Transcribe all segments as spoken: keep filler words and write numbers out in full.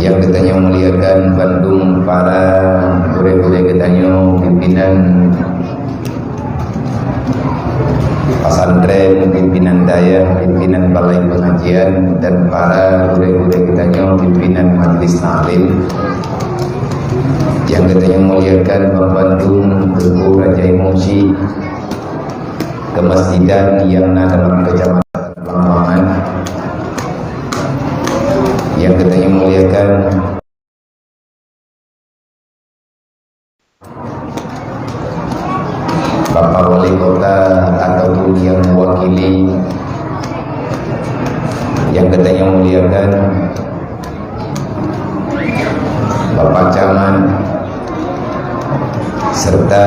Nyang geutanyoe muliakan bandum para gurée-gurée geutanyoe, pimpinan pesantren, pimpinan dayah, pimpinan balai pengajian, dan para gurée-gurée geutanyoe, pimpinan majlis taklim. Nyang geutanyoe muliakan bandum Teungku Raja Imum Syik, kemasjidan nyang na dalam Kecamatan Blang Mangan. Nyang geutanyoe muliakan Bapak Wali Kota ataupun nyang mewakili, nyang geutanyoe muliakan Bapak Camat serta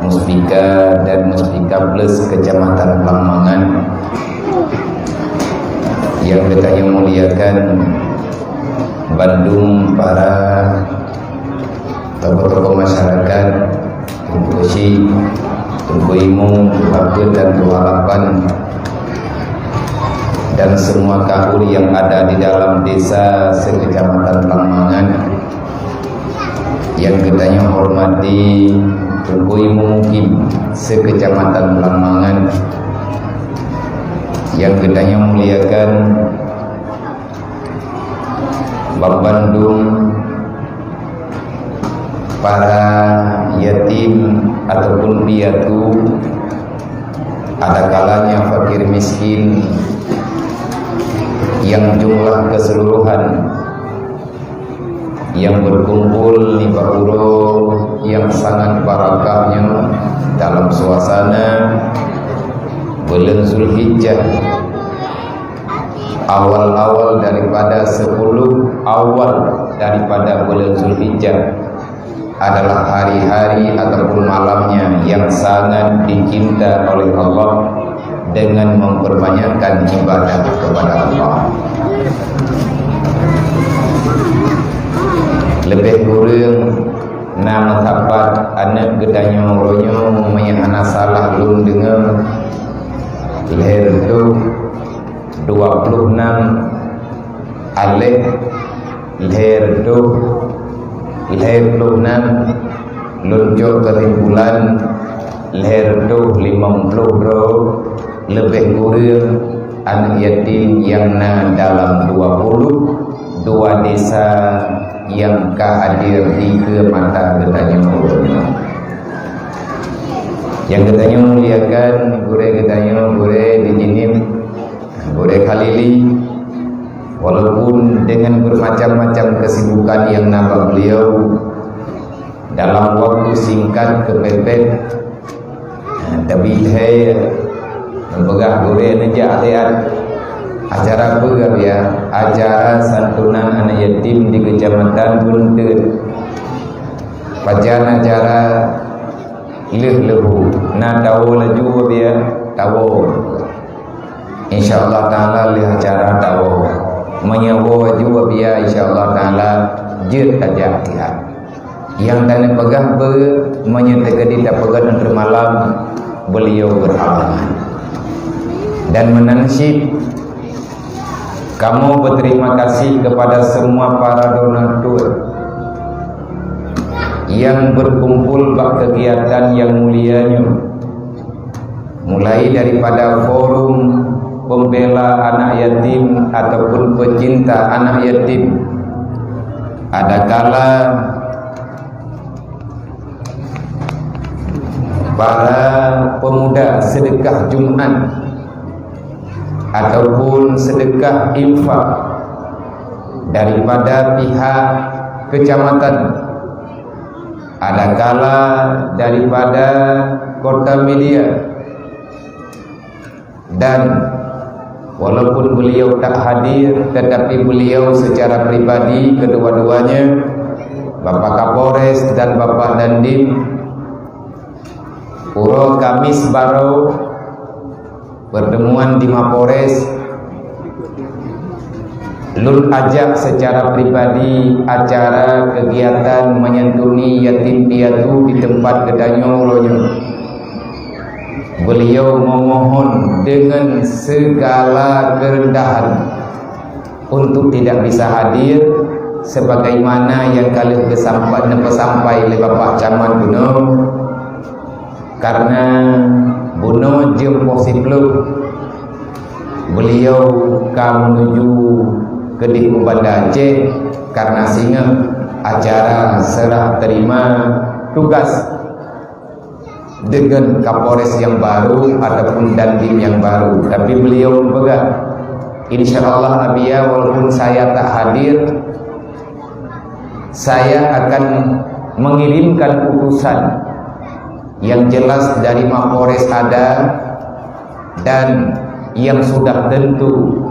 Muspika dan Muspika Plus Kecamatan Blang Mangan, nyang geutanyoe muliakan bandum para tokoh-tokoh masyarakat, Teungku Syik, Teungku Imum, Teungku Hapeut dan Teungku Halapan, dan semua kaul yang ada di dalam desa se-Kecamatan Blang Mangan. Nyang geutanyoe hormati Teungku Imum Mukim se-Kecamatan Blang Mangan. Nyang geutanyoe muliakan bandum para yatim ataupun piatu, ada kalanya fakir miskin, yang jumlah keseluruhan yang berkumpul di uroe yang sangat barakahnya dalam suasana bulan Zulhijjah, awal-awal daripada sepuluh awal daripada bulan Zulhijjah adalah hari-hari ataupun malamnya yang sangat dicinta oleh Allah dengan memperbanyakkan ibadah kepada Allah. Lebih kurang na meusapat aneuk geutanyoe uroe nyoe, meunyo hana salah lôn deungoe, lhèe reutôh dua puluh nam aléh lhèe reutôh lhèe ploh nam, lôn cok keusimpulan lhèe reutôh limong ploh droe, leubeh kureueng aneuk yatim nyang na dalam dua puluh dua desa nyang ka hadir dikeue mata geutanyoe uroe nyoe. Nyang geutanyoe muliakan gurèe geutanyoe, gurèe di Jeunieb, gurèe Khalili, walaupun dengan bermacam-macam kesibukan nyang na bak beliau, dalam waktu singkat keupepet, tapi lhèe neupeugah gurèe neujak siat. Acara peue, ya? Acara santunan aneuk yatim di Kecamatan Bunteuen. Pajan acara? Lheueh leuhô. Na tawoe laju, ya? Tawoe. Insya Allah Taala lheueh acara tawoe. Meunyo woe laju, ya, insya Allah Taala jeuet tajak siat. Nyang taneuk peugah beu, meunyo teukeudi tapeugah ngon malam, beliau berhalangan. Dan meunan cit, kamoe berterima kasih kepada semua para donatur yang berkumpul bak kegiatan yang mulia nyoe. Mulai daripada forum pembela anak yatim ataupun pecinta anak yatim, adakala para pemuda sedekah Jumat ataupun sedekah infak daripada pihak kecamatan, adakala daripada Kota Media, dan walaupun beliau tak hadir, tetapi beliau secara pribadi kedua-duanya, Bapak Kapolres dan Bapak Dandim, uroe Kamis barô pertemuan di Mapolres, lôn ajak secara pribadi acara kegiatan menyantuni yatim piatu di tempat geutanyoe uroe nyoe. Beliau memohon dengan segala kerendahan untuk tidak bisa hadir, Sebagaimana nyang ka lheueh geusampai, neupeusampai lé Bapak Camat bunoe, karena bunoe jeuem poh siplôh beliau ka menuju keudeh u Banda Aceh, karena singoh acara serah terima tugas deungon Kapolres nyang baru ataupun Dandim nyang baru. Tapi beliau peugah, "Insya Allah, Abiya, walaupun saya tak hadir, saya akan mengirimkan utusan yang jelas dari Mapolres ada dan yang sudah tentu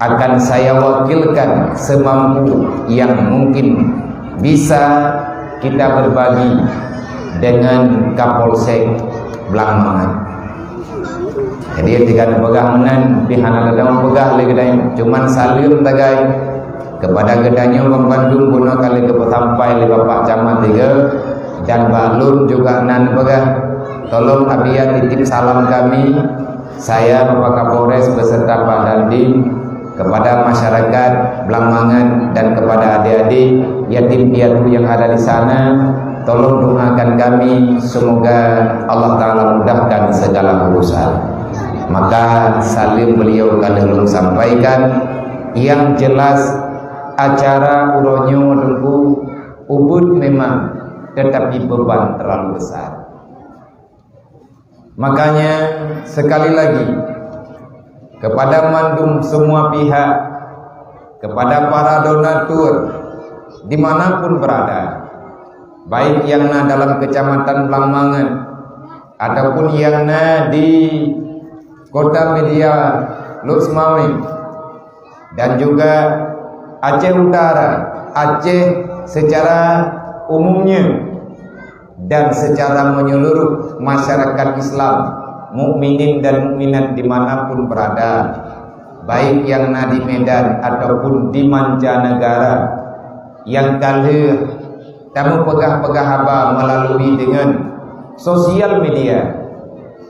akan saya wakilkan semampu yang mungkin bisa kita berbagi dengan Kapolsek Blang Mangat." Jadi, tiga peugah meunan, pih hana leueh peugah lé geutanyoe. Cuman saleuem sagai kepada geutanyoe ban bandum bunoe ka lheueh geupeusampai lé Bapak Camat tiga, dan bak lôn juga nan peugah, tolong Abiya titip salam kami, saya, Bapak Kapolres beserta Pak Dandim, kepada masyarakat Blang Mangat dan kepada adik-adik yatim piatu yang ada di sana, tolong doakan kami, semoga Allah Ta'ala mudahkan segala urusan. Maka saleuem beliau ka lheueh lôn sampaikan. Yang jelas, acara uroe nyoe Teungku, ubit memang, tetapi beban terlalu besar. Makanya, sekali lagi, kepada mandum semua pihak, kepada para donatur dimanapun berada, baik yang na dalam Kecamatan Blang Mangat ataupun yang na di Kota Media Lhokseumawe, dan juga Aceh Utara, Aceh secara umumnya, dan secara menyeluruh masyarakat Islam, mukminin dan mukminat dimanapun berada, baik yang na di Medan ataupun di mancanegara, yang ka lheueh tameupeugah-peugah haba melalui dengan sosial media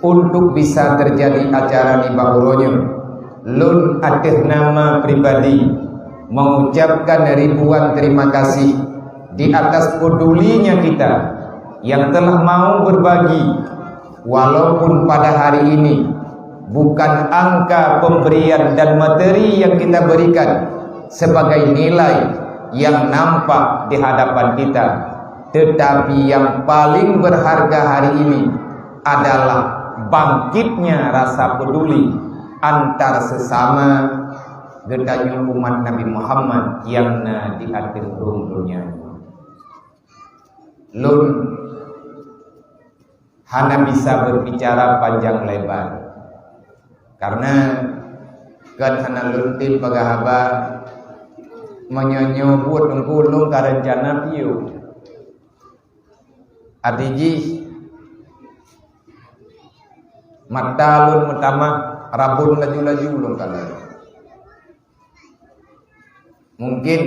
untuk bisa terjadi acara nibak uroe nyoe. Lôn ateueh nama pribadi mengucapkan ribuan terima kasih di atas pedulinya kita yang telah mau berbagi, walaupun pada hari ini bukan angka pemberian dan materi yang kita berikan sebagai nilai yang nampak di hadapan kita, tetapi yang paling berharga hari ini adalah bangkitnya rasa peduli antar sesama geutanyoe umat Nabi Muhammad nyang na di ateueh rhueng donya nyoe. Lôn hana bisa berbicara panjang lebar, karena kan hana lôn tem peugah haba. Meunyoe nyoe buet Teungku, lôn ka reuncana piôh. Até jih mata lôn meutamah rabon laju-laju lôn kalon. Mungkin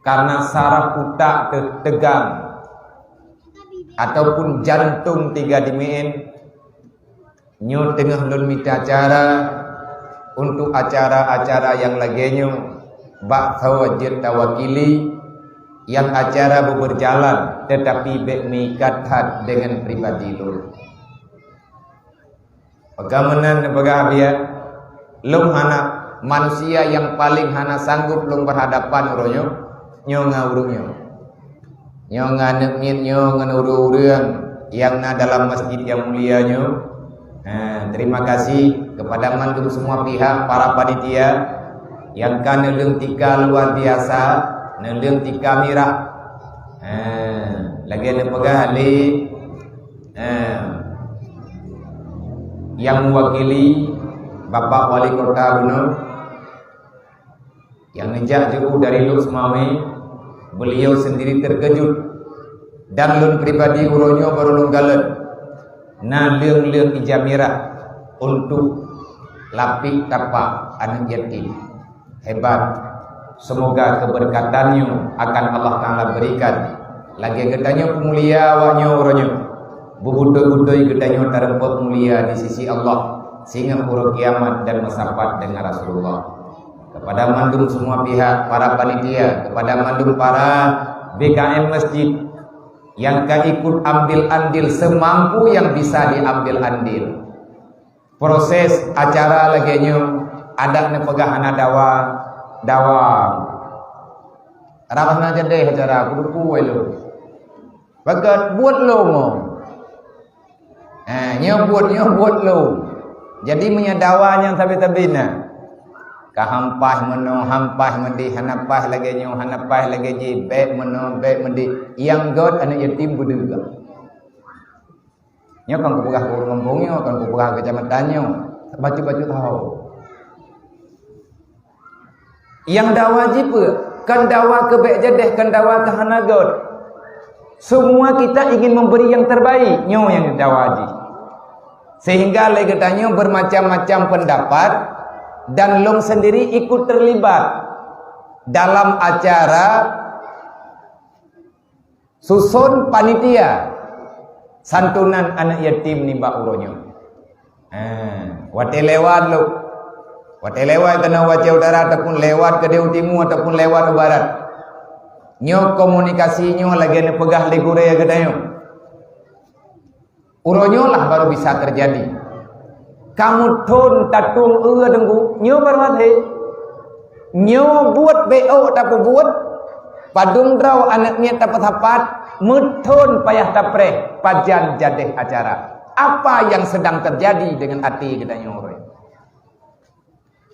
karena saraf utak teu-, tegang ataupun jantong tiga dimeu'en, nyoe teungoh lôn mita cara untuk acara-acara nyang lagée nyoe bak saboh jeuet tawakili, nyang acara beubeurjalan, teutapi bék meuikat that deungon pribadi lôn. Bagaimana neupeugah Abiya, lôn hana, manusia nyang paleng hana sanggob lôn beuhadapan uroe nyoe, nyoe ngon ureuëng nyoe. Nyoe ngon aneuk miet nyoe ngon ureuëng-ureuëng nyang na dalam masjid nyang mulia nyoe. Ha, terima kasih kepada mandum semua pihak, para panitia nyang ka neuleueng tika luar biasa, neuleueng tika mirah. Ha, lagée neupeugah lé, ha, nyang meuwakili Bapak Wali Kota Bunong, nyang neujak jiôh dari Lhokseumawe, beliau sendiri terkejut. Dan lôn pribadi uroe nyoe barô lôn galak na leueng-leueng ija mirah untuk lapik tapak aneuk yatim. Hebat. Semoga keberkatannya akan Allah Ta'ala berikan. Lagée geutanyoe peumulia awak nyoe uroe nyoe, beubutôi-butôi geutanyoe tareumpok mulia di sisi Allah, singoh uroe kiamat dan meusapat dengan Rasulullah. Kepada mandum semua pihak, para panitia, kepada mandum para B K M masjid yang ka ikut ambil andil semampu yang bisa diambil andil. Proses acara lagèe nyoe, adak neupeugah hana dawa, dawa. Rab hana jadeh acara, kuduku wai lôn. Pakat buet lôn. Ha, nyoe buet, nyoe buet lôn. Jadi, meunyoe dawa nyang sabe-sabe na. Ka hampah meunoe, hampah meudeh, hana paih lagèe nyoe, hana paih lagèe jih, bèk meunoe, bèk meudeh. Nyang göt aneuk yatim beudeuh. Nyoe kan kupeugah keu ureueng gampông nyoe, kan kupeugah keu kecamatan nyoe. Bacut-bacut tho. Nyang dawa jih peue? Kan dawa keu bèk jadeh, kan dawa keu hana göt. Semua kita ingin memberi yang terbaik, nyoe nyang dawa jih. Sehingga lé geutanyoe bermacam-macam pendapat dan lôn sendiri ikut terlibat dalam acara suson panitia santunan aneuk yatim nibak uroe nyoe. Ha, watèe lewat lôn, watèe lewat keunoe u Aceh Utara ataupun lewat keudéh u timu ataupun lewat u barat, nyoe komunikasi nyoe lagèe neupeugah lé gurèe geutanyoe. Uroe nyoe lah baru bisa teujadi. Kamoe thon tatueng eu deungku, nyoe baru akhé. Nyoe buet bèk ôk tapeubuet, padum droe aneuk miet tapeusapat, meuthon payah tapreh pajan jadeh acara. Apa yang sedang terjadi dengan até geutanyoe uroe?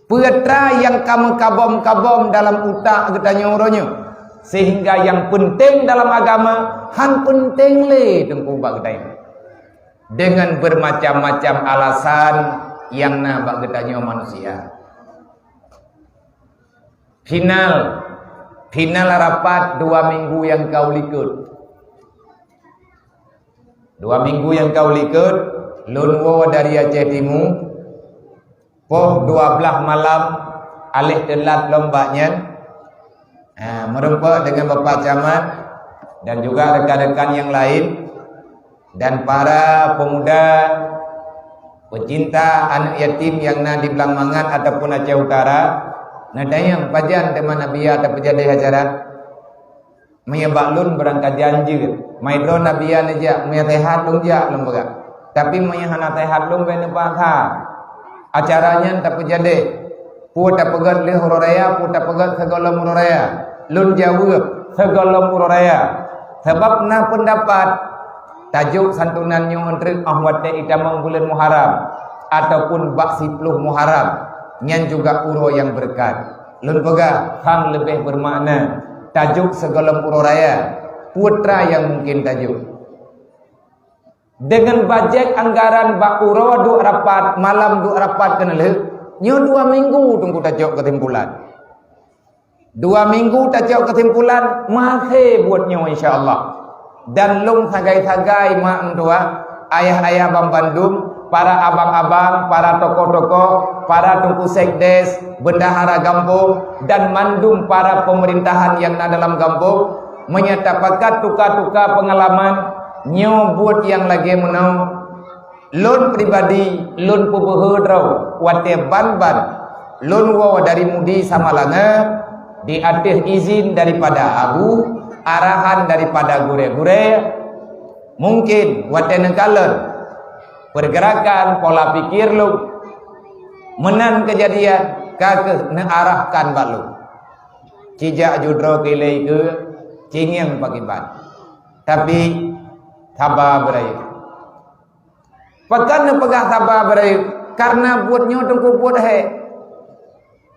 Peue atra nyang ka meukabom-kabom dalam utak geutanyoe uroe nyoe, sehingga nyang peunteng dalam agama han peunteng lé teungku bak geutanyoe, deungon beumacam-macam alasan nyang na bak geutanyoe manusia. Final, final rapat dua minggu nyang ka u likot. Dua minggu nyang ka u likot, lôn woe dari Aceh Timu, poh dua blaih malam, aléh teulat lom bak nyan, ha, meurumpok deungon Bapak Camat dan juga rekan-rekan nyang laén, dan para pemuda pecinta aneuk yatim nyang na di Blang Mangat ataupun Aceh Utara, neutanyong pajan teuma Nabia tapeujadeh acara. Meunyoe bak lôn beurangkajan jeuet, meudroe Nabia neujak, meunyoe seuhat lôn jak lôn peugah. Tapi meunyoe hana seuhat lôn bèk neupaksa. Acara nyan tapeujadeh, peue tapeugöt lheueh uroe raya, peue tapeugöt sigohlom uroe raya. Lôn jaweueb, sigohlom uroe raya. Sabab na peundapat, tajok santunan nyoe treuk óh watèe itamong buleuen Muharram ataupun bak siploh Muharram, nyan juga uroe nyang beureukat. Lôn peugah, han leubeh beumakna tajok sigohlom uroe raya, peue atra nyang mungken tajok. Deungon bajet anggaran bak uroe duek rapat, malam duek rapat keuneulheueh, nyoe dua minggu teungku tacok keusimpulan. Dua minggu tacok keusimpulan, maté buet nyoe insya Allah. Dan lôn sagai-sagai mak meutuah, ayah-ayah banmandum, para abang-abang, para tokoh-tokoh, para teungku sekdes, bendahara gampông, dan mandum para peumeurintahan nyang na dalam gampông, meunyoe tapakat tuka-tuka peungalaman, nyoe buet nyang lagèe meunoe, lôn pribadi, lôn peubeuhe droe watèe ban-ban lôn woe dari Mudi Samalanga, di ateueh izin daripada Abu, arahan daripada gurèe-gurèe, mungken watèe neukalon peurgeurakan pola pikir lôn, meunan keujadian ka kheueh neuarahkan bak lôn. Cijak ju droe keu ilèe keue, cingieng pakiban. Tapi, saba beurayeuk. Pakon neupeugah saba beurayeuk? Kareuna buet nyoe teungku buet hék.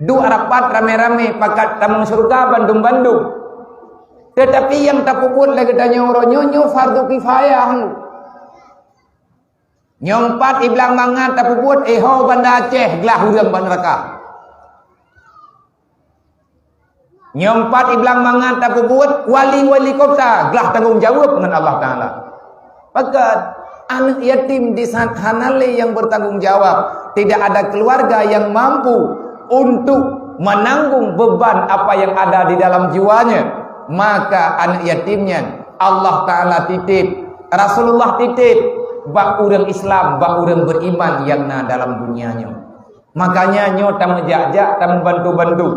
Duek rapat ramé-ramé pakat tamong syeuruga bandum-bandum. Teutapi nyang tapeubuet lé geutanyoe uroe nyoe, nyoe fardhu kifayah. Nyoe pat i Blang Mangat tapeubuet, eh, ho Banda Aceh glah ureueng bak neuraka. Nyoe pat i Blang Mangat tapeubuet, wali-wali kota glah tanggong jaweueb ngon Allah Taala. Pakon aneuk yatim di saat hana lé nyang bertanggung jawab, tidak ada keluarga yang mampu untuk menanggung beban apa yang ada di dalam jiwanya, maka aneuk yatim nyan Allah Taala titip, Rasulullah titip bak ureueng Islam, bak ureueng beriman nyang na dalam dunia nyoe. Makanya nyoe tameujak-jak, tameubantu-bantu.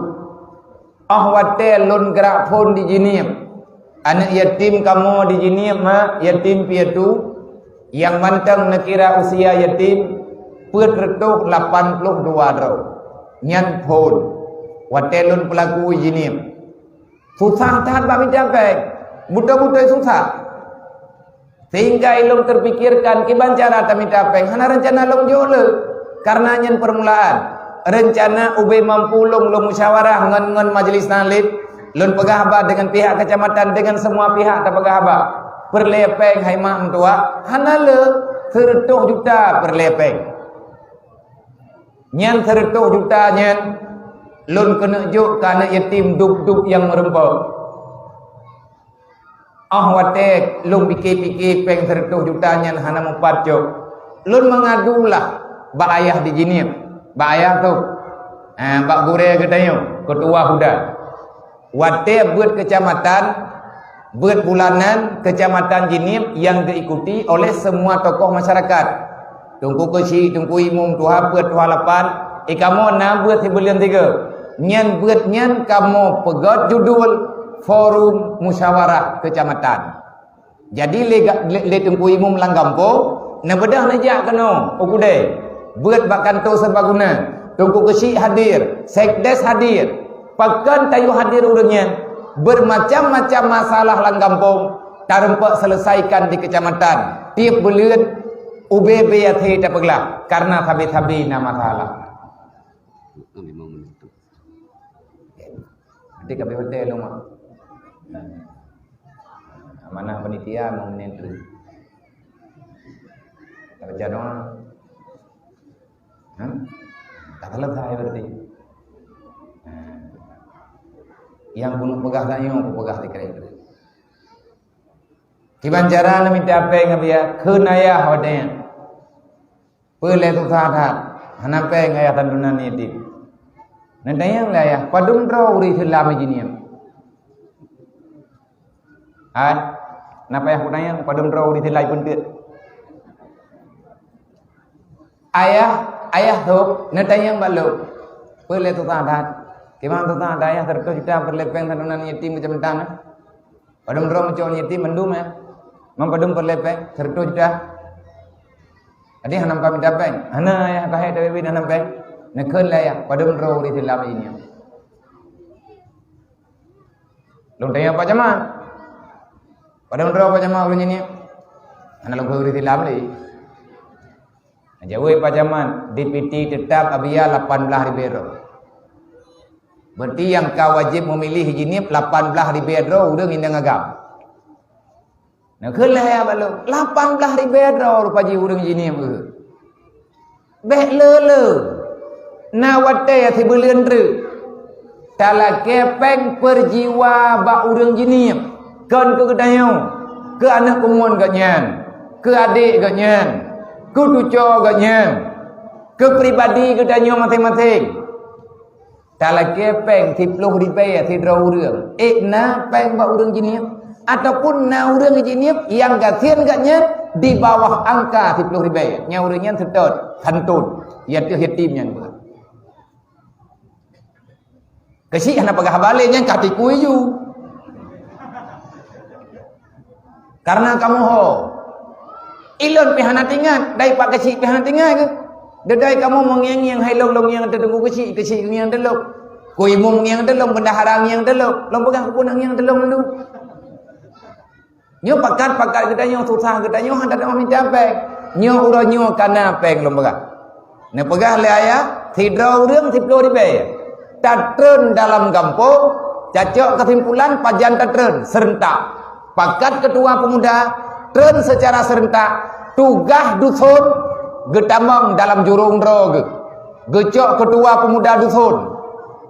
Óh watée lôn grak phon di Jeunieb, aneuëk yatim kamoe di Jeunieb, mak, yatim piatu, nyang mantong neukira usia yatim peuet reutôh lapan ploh dua droe. Nyan phon watée lôn peulaku di Jeunieb. Susah that bak mita péng, beutôi-beutôi susah. Sehingga ilôn teupikirkan kiban cara tamita péng, hana reuncana lôn jok le. Karena nyan peurmulaan. Reuncana ubé mampu lôn, lôn musyawarah ngon, ngon majelis taklim, lôn peugah haba deungon pihak keucamatan, deungon semua pihak tapeugah haba. Peureulée péng hai mak meutuwah, hana le, seureutôh juta peureulée péng. Nyan seureutôh juta nyan lôn keuneuk jok keu aneuëk yatim dub-dub nyang meurumpok. Óh watée lôn pike-pike péng seureutôh juta nyan hana mupat cok, lôn meugadulah bak ayah di Jeunieb, bak ayah tu, eh, bak gurée geutanyoe, keutua huda. Watée beuet keucamatan, beuet bulanan keucamatan Jeunieb nyang geuikuti oleh semua tokoh masyarakat. Teungku Keuchik, Teungku Imum, Tuha Peuet, Tuha Lapan, eh, kamoe na beuet sibuleuen sigoe. Nyan beuet nyan kamoe peugét judul Forum Musyawarah Keucamatan. Jadi lé ga-, lé, lé Teungku Imum lam gampông, neubeudôh neujak keunoe u keudée. Beuet bak kantô seubaguna, Teungku Keuchik hadir, sekdes hadir. Pakon tayue hadir ureuëng nyan? Beumacam-macam masalah lam gampông tarumpok seuleusaikan di keucamatan. Tieb buleuen ubé-bé até tapeuglah, karena sabe-sabe na masalah. Nanti ka beude lom. Amanah panitia mau menentri. Kerja doang. Hah? Tak selesai berarti. Yang bunuh peugah tanyoe, peugah di kerja. Kiban cara neumita péng ngon biya kheun ayah watée nyan. Peue lé susah that, hana péng ayah santunan yatim. Neutanyong lé ayah, padum droe ureuëng Islam di Jeunieb? Hai, na payah kutanyong, padum droe ureuëng Islam peunteuet? Ayah, ayah sôk neutanyong bak lôn, peue lé susah that? Kiban susah that ayah, seureutôh juta peureulée péng santunan yatim keucamatan. Padum droe meucok yatim mandum, eh? Mang padum peureulée péng? Seureutôh juta. Jadi hana mita péng? Hana, ayah, ka hai tabiet hana péng. Neukheun lé ayah, padum droe ureuëng Islam di Jeunieb? Lôn tanyong Pak Camat. Padum droe Pak Camat ureuëng Jeunieb? Hana lôn kheun ureuëng Islam lé. Jaweueb Pak Camat, D P T teutap abiya lapan blaih ribée droe. Berarti nyang ka wajéb meumilih Jeunieb lapan blaih ribée droe ureuëng inong agam. Neukheun lé ayah bak lôn, lapan blaih ribée droe rupa jih ureuëng Jeunieb. Bék le-le. Na watée sibuleuen treuk talakée péng peujiwa bak ureuëng Jeunieb, kon keu geutanyoe, keu aneuëk keumun geuhnyan, keu adék geuhnyan, keu tucoe geuhnyan, keu pribadi geutanyoe maséng-maséng. Talakée péng siploh ribée sidroe ureuëng, ék na péng bak ureuëng Jeunieb, ataupun na ureuëng Jeunieb nyang gasien geuhnyan di bawah angka siploh ribée, nyang ureuëng nyan seutôt, santôn, yaitu yatim nyan buet. Keuchik hana peugah balée nyan ka tiku iju. Karena kamoe ho. Ilôn pih hana teuingat, dai Pak Keuchik pih hana teuingat keuh. Deudai kamoe meungieng-ngieng hai lôn, lôn ngieng teulông Keuchik, Keuchik ngieng teulông. Ku Imum ngieng teulông, bendahara ngieng teulông. Lôn peugah keupeue na ngieng teulông mandum. Nyoe pakat-pakat geutanyoe, susah geutanyoe, hana tamita péng. Nyoe uroe nyoe ka na péng lôn peugah. Neupeugah lé ayah, sidroe ureuëng siploh ribée. Tatreun dalam gampông, cacok keusimpulan pajan tatreun, seurentak. Pakat keutua peumuda, treun seucara seurentak, tugaih duson geutamong dalam jurông droe geuh. Geucok keutua peumuda duson.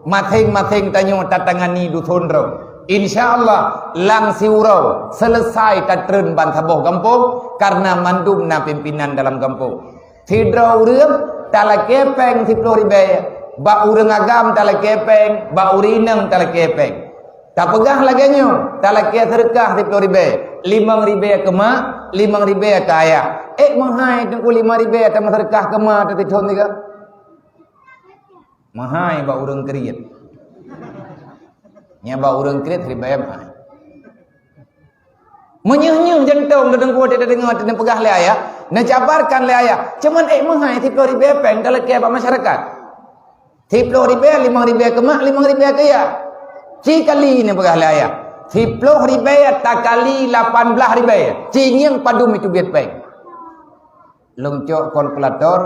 Maséng-maséng tanyoe tatangani duson droe. Insya Allah, lam siuroe seuleusai tatreun bansaboh gampông kareuna mandum na pimpinan dalam gampông. Sidroe ureuëng talakée péng siploh ribée, bak ureuëng agam talakée péng, bak ureuëng inong talakée péng. Tapeugah lagée nyoe, talakée seudeukah siploh ribée, limong ribée keu mak, limong ribée keu ayah. Ék meuhai teungku limong ribée tameuseudeukah keu mak teuh sithon sigoe? Meuhai bak ureuëng kriet. Nyang bak ureuëng kriet ribée meuhai. Meunyoe-nyoe jantong teudeungoe teudeungoe teudeungoe peugah lé ayah, neujabarkan lé ayah. Cuman ék meuhai siploh ribée péng talakée bak masyarakat. Siploh ribée, limong ribée keu mak, limong ribée keu yah. Cikali neupeugah lé ayah. Siploh ribée takali lapan blaih ribée. Cingieng padum itu biet péng. Lôn cok kalkulator,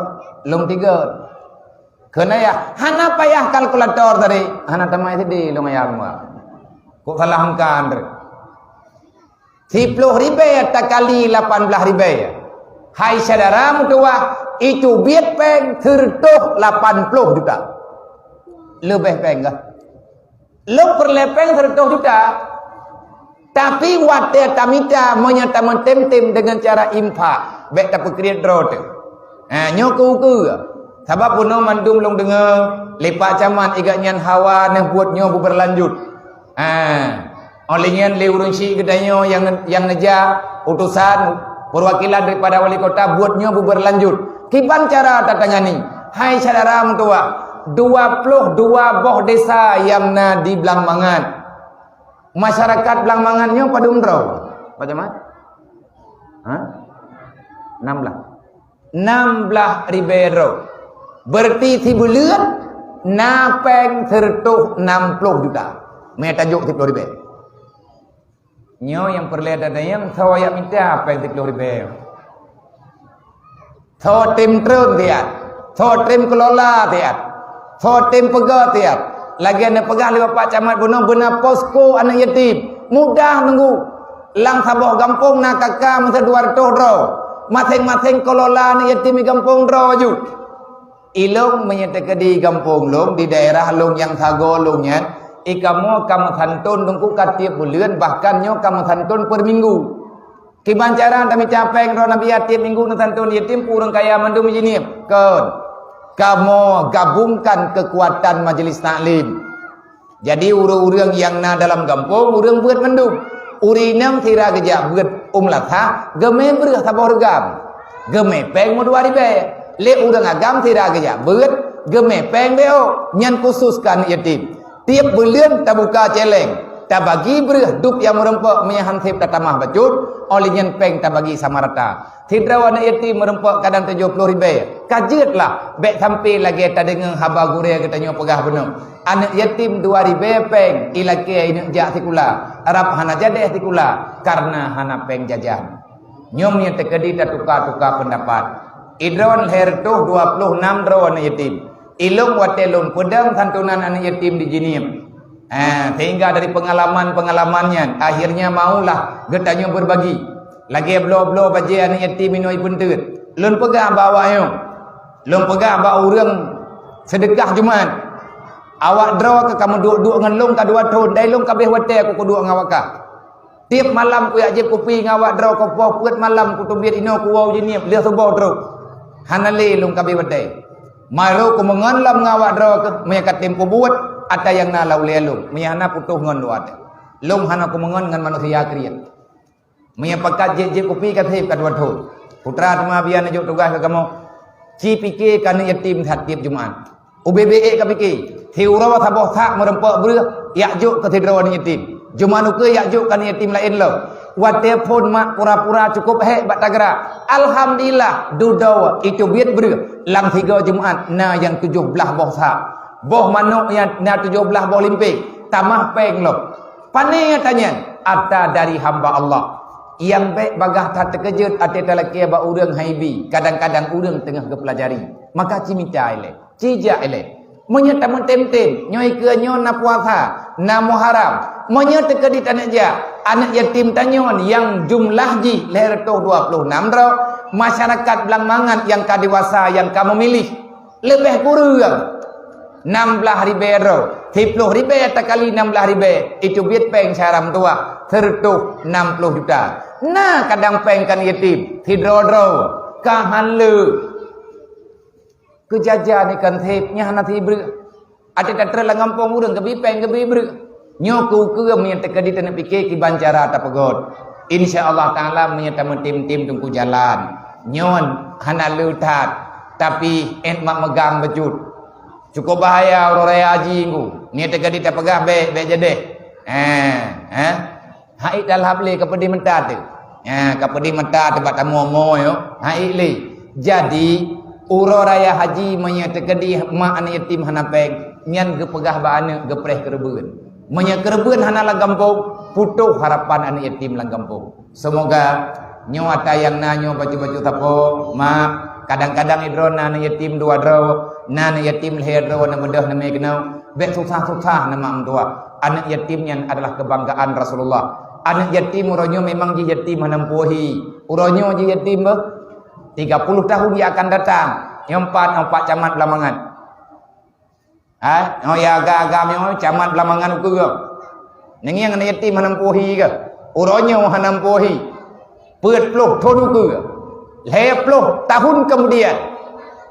lôn tiga. Kheun ayah, hana payah kalkulator tadi. Hana tamai sideh lôn ayah rumoh. Kok salah angka, Andre? Siploh ribée takali lapan blaih ribée. Hai syedara meutuwah, itu biet péng seureutôh lapan ploh juta. Leubeh péng kah? Lôn peureulée péng seureutôh juta. Tapi watée tamita meunyoe tameutem-tem deungon cara infak, bék tapeukriet droe teuh. Ha, nyoe keu-keu. Sabab bunoe mandum lôn deungoe, lé Pak Camat igat nyan hawa neuh buet nyoe beubeurlanjut. Ha, óh lheueh nyan lé ureuëng syiek geutanyoe nyang, nyang neujak utosan peurwakilan daripada wali kota buet nyoe beubeurlanjut. Kiban cara tatangani? Hai syedara meutuwah, dua ploh dua boh desa nyang na di Blang Mangat. Masyarakat Blang Mangat nyoe padum droe? Pak Camat? Ha? Enam blaih. Enam blaih ribée droe. Berarti sibuleuen na péng seureutôh enam ploh juta. Mé tajok siploh ribée. Nyoe nyang peureulée tatanyong, soe nyang mita péng siploh ribée? Soe tem treun siat, soe tem keulola siat, soe tem peugah siat. Lagée neupeugah lé Bapak Camat bunoe, beuna posko aneuëk yatim. Mudah nunggu. Lam saboh gampông na K K meuseue dua reutôh droe. Maséng-maséng keulola aneuëk yatim di gampông droe ju. Ilong meunyoe teukeudi gampông lôn, di daerah lôn nyang sagoe lôn nyan, i kamoe ka meusanton teungku ka tieb buleuen, bahkan nyoe ka meusanton per minggu. Kiban cara tamita péng droe Nabi tieb minggu neusanton yatim, ureuëng kaya mandum jinieb? Kon. Kamoe gabungkan keukuatan majelis taklim. Jadi ureuëng-ureuëng nyang na dalam gampông, ureuëng beuet mandum. Ureuëng inong sira geujak beuet u meulasah, geumé breueh saboh reugam. Geumé péng meudua ribée. Lé ureuëng agam sira geujak beuet, geumé péng béo. Nyan khusos keu aneuëk yatim. Tieb buleuen tabuka céléng, tabagi breueh dub nyang meurumpok meunyoe han seb tatamah bacut, óh lheueh nyan péng tabagi sama rata. Sidroe aneuëk yatim meurumpok kadang tujoh ploh ribée. Ka jeuet lah, bék sampoe lagée tadeungoe haba gurée geutanyoe peugah bunoe. Aneuëk yatim dua ribée péng ilakée ineuk jak sikula, rab hana jadéh sikula kareuna hana péng jajan. Nyoe meunyoe teukeudi tatuka-tuka peundapat. Idroe lhée reutôh dua ploh nam droe aneuëk yatim. Ilong watée lôn peudong santunan aneuëk yatim di Jeunieb. Ha, sehingga dari pengalaman-pengalaman nyan, akhirnya maulah geutanyoe berbagi. Lagée bloe-bloe bajée aneuëk yatim inoe ipeunteut. Lôn peugah bak awak nyoe. Lôn peugah bak ureuëng seudeukah Jumat. Awak droe ka, ka meuduek-duek ngon lôn ka dua thon, dai lôn ka abéh watée aku kuduek ngon awak kah. Tieb malam kuyak jieb kupi ngon awak droe, kupoh peuet malam kuteubiet inoe kuwoe Jeunieb lheueh suboh trok. Hana lé lôn ka abéh watée. Maru kumeungon lom ngon awak droe keuh, meunyoe ka tem peubuet, ata nyang na lam ulée lôn, meunyoe hana putôh ngon dua teuh. Lôn hana kumeungon ngon manusia kriet. Meunyoe pakat jieb-jieb kupi ka seb ka dua thon. Putra teuma bian neujok tugaih keu kamoe. Ci pike keu aneuëk yatim that tieb Jumat. Ubé-bé ék ka pike, siuroe saboh sak meurumpok breueh, yak jok keu sidroe aneuëk yatim. Jumat ukeue yak jok keu aneuëk yatim laén lom. Watée phon mak pura-pura cukôp hék bak tagra. Alhamdulillah, dudoe itu biet breueh lam sigoe Jumat na nyang tujoh blaih boh sak. Boh manok nyang na tujoh blaih boh limpéh, tamah péng lom. Pane ata nyan? Ata dari hamba Allah. Nyang bék bagaih that teukeujot até talakée bak ureuëng haibi, kadang-kadang ureuëng teungoh geupeulajari. Maka cimita ilée. Cijak ilée. Meunyoe tameutem-tem, nyoe ikeue nyoe na puasa, na Muharram. Meunyoe teukeudi taneuk jak, aneuëk yatim tanyoe nyang jumlah jih lhée reutôh dua ploh nam droe, masyarakat Blang Mangat nyang ka dewasa nyang ka meumiléh, leubeh kureueng nam blaih ribée droe. Siploh ribée takali nam blaih ribée, itu biet péng syedara meutuwah, seureutôh nam ploh juta. Na kadang péng keu aneuëk yatim, sidroe-droe, ka han le. Keu jajan ikan seb, nyan hana sibreueh. Até tatreun lam gampông ureuëng geubi péng geubi breueh. Nyoe keu-keu meunyoe teukeudi taneuk pike kiban cara tapeugot. Insya Allah Taala meunyoe tameutem-tem teungku jalan. Nyoe hana le that, tapi ék mak meugang bacut. Cukup bahaya uroe raya haji ngu. Ni teuka di tapeugah bèk, bèk jadeh. Eh, eh. Hai talhab lé ka peudeh mata teuh. Eh, ka peudeh mata teuh bak tamu-amu yo. Hai lé. Jadi, uroe raya haji meunyoe teukeudi mak aneuk yatim hana péng, nyan geupeugah bak aneuk geupreh keureubeuen. Meunyoe keureubeuen hana lam gampông, putôh harapan aneuk yatim lam gampông. Seumoga nyoe ata nyang na nyoe bacut-bacut sapo, mak, kadang-kadang idroe na aneuk yatim dua droe, na aneuk yatim lhèe droe, na beudôh na mè keunoe, bèk susah-susah na mak meutuah. Aneuk yatim nyan adalah keubanggaan Rasulullah. Aneuk yatim uroe nyoe memang jih yatim hana meupuhi. Uroe nyoe jih yatim beuh. Tiga puluh tahun yang akan datang, nyoe pat, nyoe pat camat Beulah Mangat. Ha? Oh ya, agam-agam nyoe camat Beulah Mangat ukeue. Nengieng aneuk yatim hana meupuhi keu? Uroe nyoe hana meupuhi. Peuet ploh thon ukeue. Lhèe ploh tahun kemudian,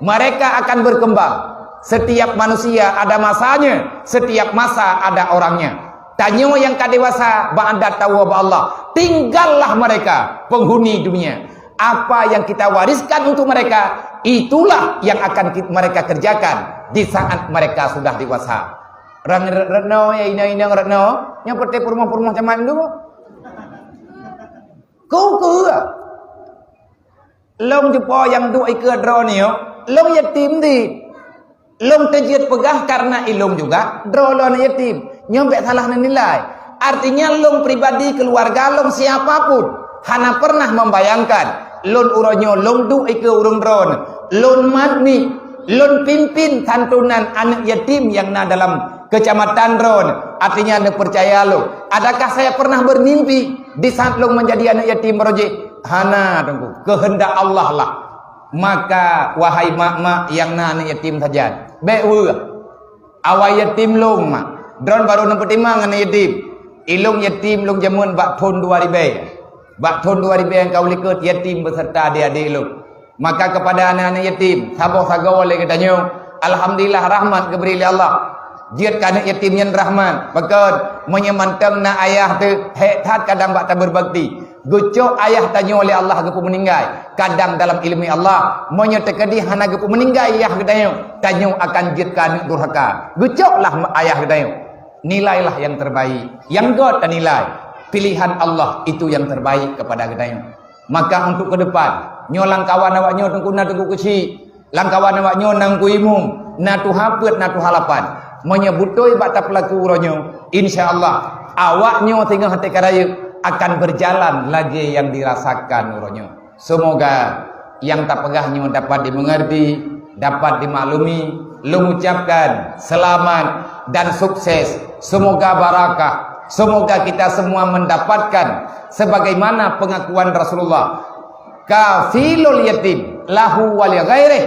mereka akan berkembang. Setiap manusia ada masanya, setiap masa ada orangnya. Tanyoe nyang ka dewasa, bak adat tawoe bak Allah. Tinggallah mereka, penghuni dunia. Apa yang kita wariskan untuk mereka, itulah yang akan ki-, mereka kerjakan di saat mereka sudah dewasa. Rang Retno, ya inong-inong Retno, nyoe peuté peurumoh-peurumoh camat dulu. Keu-keu. Lôn cupo nyang duek ikeue droeneuh, lôn yatim dit. Lôn teujeuet peugah karena ilôn juga droe lôn yatim. Nyoe bèk salah neunilai. Artinya lôn pribadi, keluarga lôn, siapa pun hana pernah membayangkan lôn uroe nyoe lôn duek ikeue ureueng droeneuh. Lôn mat ni, lôn pimpin santunan aneuk yatim nyang na dalam kecamatan droeneuh. Artinya neupeucaya lôn. Adakah saya pernah bermimpi di saat lôn menjadi aneuk yatim baroe jih? Hana, Teungku. Keuheundak Allah lah. Maka, wahai mak-mak nyang na aneuk yatim sajan, bèk weueh. Awai yatim lôn, mak. Droeneuh barô neupeutimang aneuk yatim. Ilôn yatim lôn jameun bak thon dua ribèe. Bak thon dua ribèe nyang ka u likôt yatim beserta adék-adék lôn. Maka kepada aneuk-aneuk yatim, saboh sagoe lé geutanyoe, alhamdulillah rahmat geubri lé Allah. Jeuet keu aneuk yatim nyan rahmat. Pakon, meunyoe mantong na ayah teuh, hék that kadang bak tabeurbakti. Geucok ayah tanyoe lé Allah geupeumeuninggai. Kadang dalam ileumèe Allah, meunyoe teukeudi hana geupeumeuninggai ayah geutanyoe, tanyoe akan jeuet keu aneuk durhaka. Geucoklah ayah geutanyoe. Nilailah yang terbaik. Nyang göt tanilai. Pilihan Allah itu yang terbaik kepada geutanyoe. Maka untuk ke depan, nyoe lam kawan awaknyoe Teungku na Teungku Keuchik, lam kawan awaknyoe na Teungku Imum, na tuha peuet, na tuha lapan. Meunyoe beutôi bak tapeulaku uroe nyoe, insya Allah, awaknyoe singoh até ka rayeuk akan berjalan lagèe nyang dirasakan uroe nyoe. Semoga nyang tapeugah nyoe dapat dimengerti, dapat dimaklumi. Lôn ucapkan selamat dan sukses. Semoga barakah. Semoga kita semua mendapatkan sebagaimana pengakuan Rasulullah, "Kafilul yatim lahu wa li ghairih."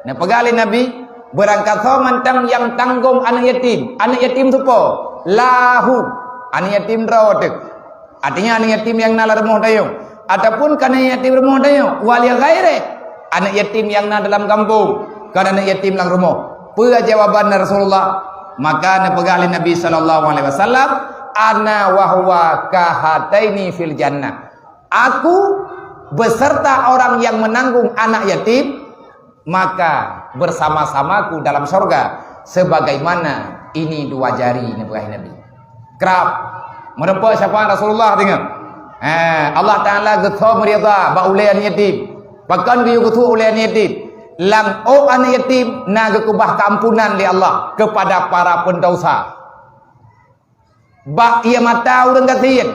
Neupeugah lé Nabi, "Beurangkasoe mantong nyang tanggong aneuk yatim." Aneuk yatim soe po? Lahu. Aneuk yatim droe teuh. Artinya aneuk yatim nyang na lam rumoh tanyoe, ataupun kon aneuk yatim rumoh tanyoe, wa li ghairih, aneuk yatim nyang na dalam gampông, kon aneuk yatim lam rumoh. Peue jawaban Rasulullah? Maka neupeugah lé Nabi sallallahu alaihi wasallam, "Ana wa huwa kahataini fil jannah." Aku beserta orang yang menanggung anak yatim, maka bersama-samaku dalam sorga sebagaimana ini dua jari, neupeugah Nabi. Krab. Meureumpok syafaat Rasulullah deungon. Ha, Allah Taala geutho meuridha bak ulèe aneuk yatim. Pakon geuyue geutho ulèe aneuk yatim? Lam ôk aneuk yatim na geukeubah keampunan lé Allah kepada para pendosa. Bak ié mata ureueng gasien,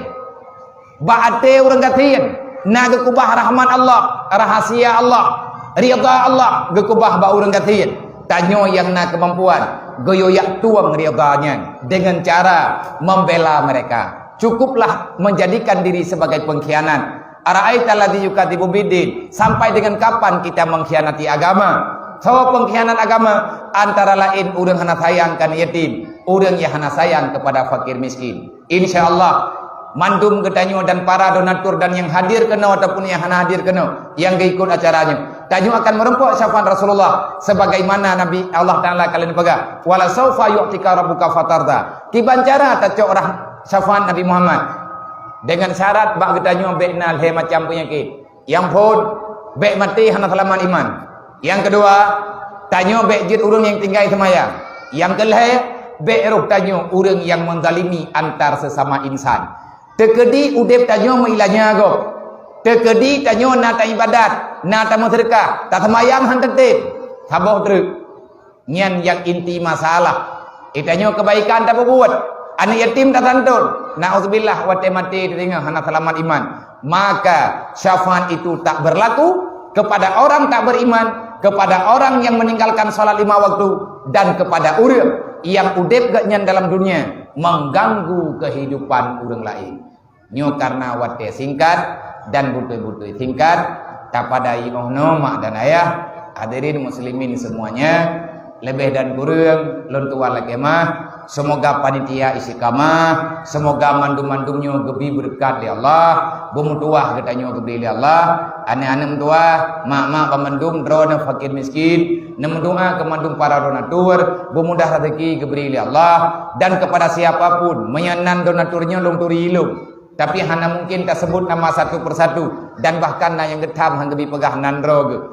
bak até ureueng gasien, na geukeubah rahmat Allah, rahasia Allah, ridha Allah geukeubah bak ureueng gasien. Tanyoe nyang na keumampuan, geuyue jak tueng ridha nyan deungon cara membela mereka. Cukuplah menjadikan diri sebagai pengkhianat. Ara'aita alladzi yukadzibu biddin, sampai dengan kapan kita mengkhianati agama? Soe pengkhianat agama? Antara lain ureueng hana sayang keu aneuk yatim, ureueng nyang hana sayang kepada fakir miskin. Insya Allah, mandum geutanyoe dan para donatur dan nyang hadir keunoe ataupun nyang hana hadir keunoe, nyang geuikot acara nyoe, tanyoe akan meureumpok syafaat Rasulullah sebagaimana Nabi Allah Taala ka lheueh neupeugah, "Wala saufa yu'tika rabbuka fatarda." Kiban cara tacok rah-, syafaat Nabi Muhammad? Dengan syarat bak geutanyoe bèk na lhèe macam peunyakét. Nyang phôn, bèk maté hana seulamat iman. Nyang keudua, Tanyoe bék jeuet ureuëng nyang tinggai seumayang. Nyang keulhée, bék roh tanyoe ureuëng nyang meuzalimi antar sesama insan. Teukeudi udeb tanyoe meuilanya gob. Teukeudi tanyoe na taibadat, na tameuseudeukah, taseumayang han teutem. Saboh treuk. Nyan nyang inti masalah. Tanyoe keubaikan tapeubuet, aneuëk yatim tasanton. Nauzubillah, watée maté teudeungoe hana seulamat iman. Maka syafaat itu tak berlaku kepada orang tak beriman, kepada orang yang meninggalkan salat lima waktu, dan kepada ureuëng nyang udeb geuhnyan dalam dunia mengganggu kehidupan ureuëng laén. Nyoe karena watée singkat dan beutôi-beutôi singkat, tapadai óh noe mak dan ayah, hadirin muslimin semuanya, leubeh dan kureueng lôn tuan lakée meu'ah. Semoga panitia istiqamah, semoga mandum-mandum nyoe geubi beureukat lé Allah, beumeutuwah geutanyoe geubri lé Allah, aneuëk-aneuëk meutuwah, mak-mak banmandum droeneuh fakir miskin, neumeudoa keu mandum para donatur, beumudah rezeki geubri lé Allah, dan kepada siapa pun, meunyoe nan donatur nyoe lôn turi lôn. Tapi hana mungkin taseubut nama satu persatu, dan bahkan na nyang geutham han geubi peugah nan droe geuh.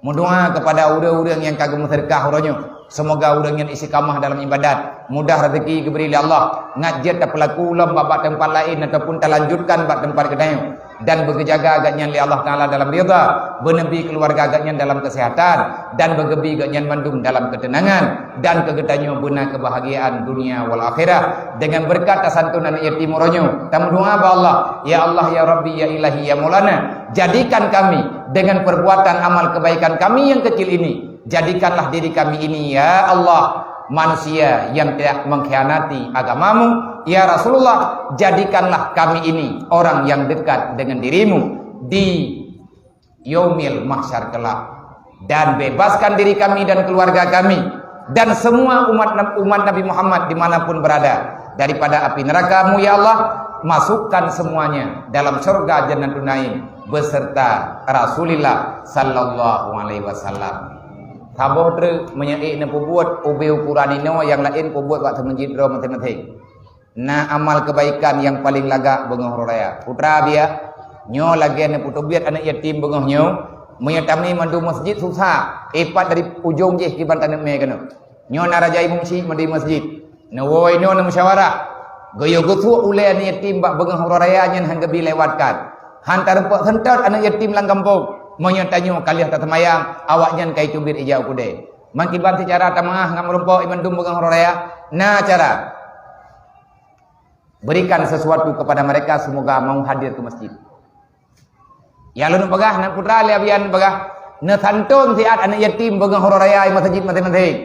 Meudoa kepada ureuëng-ureuëng nyang ka geumeuseudeukah uroe nyoe, semoga ureuëng nyan istiqamah dalam ibadat, mudah rezeki geubri lé Allah, ngat jeuet tapeulaku lom bak, bak teumpat laén ataupun talanjutkan bak teumpat geutanyoe, dan beugeujaga geuhnyan lé Allah Taala dalam ridha, beuneubi keuluwarga geuhnyan dalam keuseuhatan, dan beugeubi geuhnyan mandum dalam keuteunangan, dan keu geutanyoe beuna keubahgiaan dunia wal akhirah. Deungon beureukat tasantun aneuëk yatim uroe nyoe, tameudoa bak Allah, "Ya Allah, ya Rabbi, ya Ilahi, ya Maulana, jadikan kami dengan perbuatan amal kebaikan kami yang kecil ini, jadikanlah diri kami ini, ya Allah, manusia yang tidak mengkhianati agamamu. Ya Rasulullah, jadikanlah kami ini orang yang dekat dengan dirimu di Yaumil Mahsyar kelak, dan bebaskan diri kami dan keluarga kami dan semua umat, umat Nabi Muhammad dimanapun berada daripada api neraka-Mu, ya Allah. Masukkan semuanya dalam surga Jannatun Naim beserta Rasulillah sallallahu alaihi wasallam." Saboh treuk meunyoe ék neupeubuet ubé ukuran inoe, nyang laén peubuet bak seumeujid droe maséng-maséng. Na amal keubaikan nyang paleng lagak beungoh uroe raya. Putra biya, nyoe lagée neupeuteubiet aneuëk yatim beungoh nyoe, meunyoe tamé mandum masjid susah, ipat dari ujong jih kiban taneuk mé keunoe. Nyoe na raja imum syik mandum masjid. Neuwoe inoe neumusyawarah. Geuyue geusuek ulée aneuëk yatim bak beungoh uroe raya nyan han geubi lewatkan. Han tarumpok seuntot aneuëk yatim lam gampông. Meunyoe tanyoe ka lheueh taseumayang, awaknyan ka iteubiet ija u keudée. Meukiban sicara tameu'ah ngon meurumpok mandum beungoh uroe raya, na cara. Berikan sesuatu kepada mereka, semoga mau hadir ke masjid. Ya lôn peugah, nan putra lé abian peugah, neusantun siat aneuëk yatim beungoh uroe raya i masjid maséng-maséng.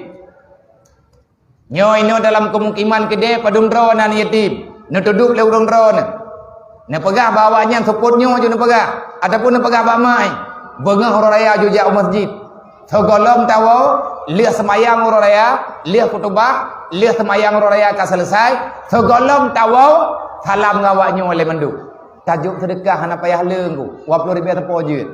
Nyoe inoe dalam keumukiman keudeh padum droe na aneuëk yatim, neutudok lé ureuëng droe na. Neupeugah bak awaknyan seupôt nyoe jeuet neupeugah, ataupun neupeugah bak mak, beungoh uroe raya jujak u masjid. Sigohlom tawoe, lheueh seumayang uroe raya, lheueh khutubah, lheueh seumayang uroe raya ka seuleusai, sigohlom tawoe, salam ngon awaknyoe lé mandum. Tajok seudeukah hana payah leueng ku, dua ploh ribée sapo jeuet.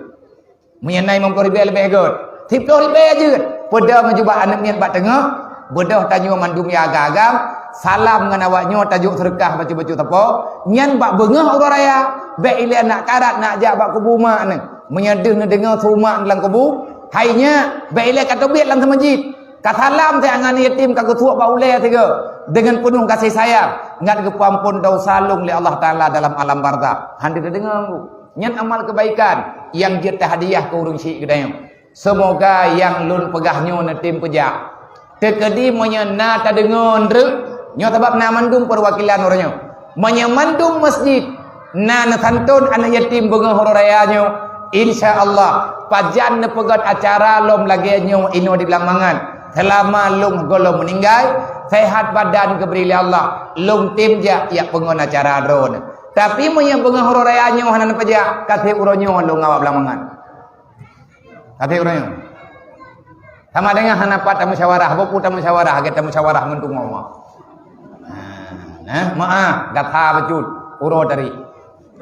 Meunyoe na limong ploh ribée leubeh gét, siploh ribée jeuet. Peudong jubah aneuëk miet bak teungoh, beudôh tanyoe mandum ya agam-agam, salam ngon awaknyoe tajok seudeukah bacut-bacut sapo, nyan bak beungoh uroe raya, bék ilée nak karat nak jak bak kubu mak neuh. Meunyoe deuh neudeungoe su mak lam kubu, hai nyak, bék ilée ka teubiet lam seumeujid. Ka salam siat ngon yatim ka geusuek bak ulée sigoe deungon peunoh gaséh sayang, ngat geupeuamphon desya lôn lé Allah Taala dalam alam barzakh. Han teudeungoe ku. Nyan amal keubaikan nyang jeuet tahadiah keu ureuëng syik geutanyoe. Seumoga nyang lôn peugah nyoe neutem peujak. Teukeudi meunyoe na tadeungoe treuk, nyoe sabab na mandum peuwakilan uroe nyoe. Meunyoe mandum masjid na neusantun aneuëk yatim beungoh uroe raya nyoe, insya Allah, pajan neupeugét acara lom lagée nyoe inoe di Blang Mangat. Seulama lôn gohlom meuninggai, sehat badan geubri lé Allah, lôn tem jak, jak peungon acara droeneuh. Tapi meunyoe beungoh uroe raya nyoe hana neupeujak, ka seb uroe nyoe lôn ngon awak Blang Mangat. Ka seb uroe nyoe. Sama dengan hana pat tamusyawarah, boh peue tamusyawarah, lagée tamusyawarah ngon tungoe. Nah, nah, meu'ah, gata bacut, uroe tadi.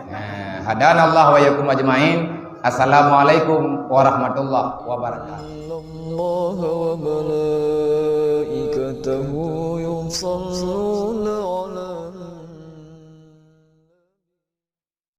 Nah, hadanallahu wa iyyakum ajmain. Assalamualaikum warahmatullahi wabarakatuh. إن الله وملائكته يصلون